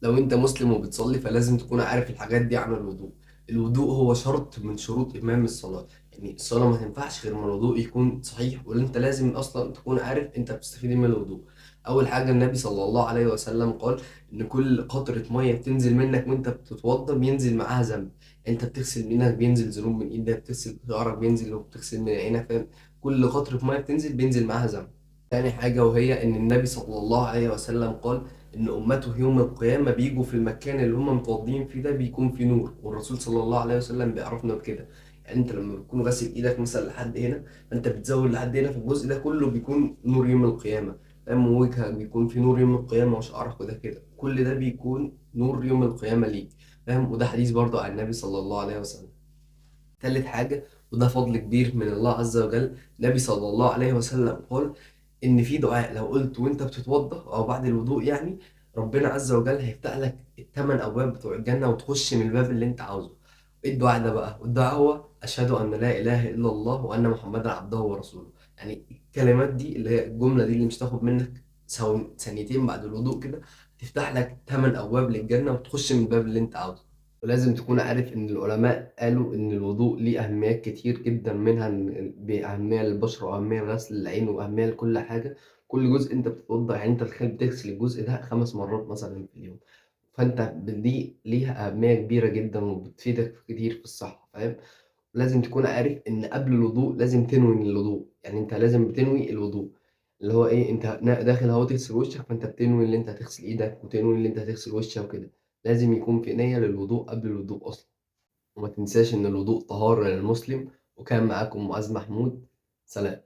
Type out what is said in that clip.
لو انت مسلم وبتصلي فلازم تكون عارف الحاجات دي عن الوضوء. الوضوء هو شرط من شروط إتمام الصلاة. يعني الصلاة ما تنفعش غير ما الوضوء يكون صحيح، واللي انت لازم اصلا تكون عارف انت بتستفيد إيه من الوضوء. اول حاجة، النبي صلى الله عليه وسلم قال ان كل قطرة مية بتنزل منك وانت بتتوضى بينزل معاها ذنب. انت بتغسل منك بينزل ذنوب من ايدك، بتغسل شعرك بينزل، وبتغسل من عينك، فاهم؟ كل قطرة مية بتنزل بينزل معاها ذنب. تاني حاجة، وهي إن النبي صلى الله عليه وسلم قال إن أمته يوم القيامة بيجوا في المكان اللي هم متوضيين فيه ده بيكون فيه نور، والرسول صلى الله عليه وسلم بيعرفنا بكده. يعني أنت لما بتكون غاسل إيدك مثلا لحد هنا، فأنت بتزود لحد هنا، في الجزء ده كله بيكون نور يوم القيامة، فاهم؟ وجهك بيكون فيه نور يوم القيامة، وشعرك وده كده، كل ده بيكون نور يوم القيامة ليك، فاهم؟ وده حديث برضه عن النبي صلى الله عليه وسلم. تالت حاجة، وده فضل كبير من الله عز وجل، النبي صلى الله عليه وسلم قال إن في دعاء لو قلت وأنت بتتوضأ أو بعد الوضوء، يعني ربنا عز وجل هيفتح لك الثمان أبواب بتوع الجنة وتخش من الباب اللي أنت عاوزه. إيه الدعاء ده بقى؟ والدعاء هو أشهد أن لا إله إلا الله وأن محمدا عبده ورسوله. يعني الكلمات دي اللي هي الجملة دي اللي مش تاخد منك ثانيتين بعد الوضوء كده، تفتح لك ثمان أبواب للجنة وتخش من الباب اللي أنت عاوزه. ولازم تكون عارف إن العلماء قالوا إن الوضوء ليه أهميات كتير جدا، منها إن بأهمية للبشرة، وأهمية لغسل العين، وأهمية لكل حاجة. كل جزء أنت بتتوضأ، يعني أنت تخيل بتغسل الجزء ده 5 مرات مثلا في اليوم، فأنت دي ليها أهمية كبيرة جدا وبتفيدك كتير في الصحة، فاهم؟ لازم تكون عارف إن قبل الوضوء لازم تنوي الوضوء. يعني أنت لازم بتنوي الوضوء اللي هو إيه، أنت داخل أهو تغسل وشك، فأنت بتنوي اللي أنت هتغسل إيدك، وتنوي اللي أنت هتغسل وشك وكده. لازم يكون في نية للوضوء قبل الوضوء أصلا. وما تنساش إن الوضوء طهارة للمسلم. وكان معاكم معاذ محمود، سلام.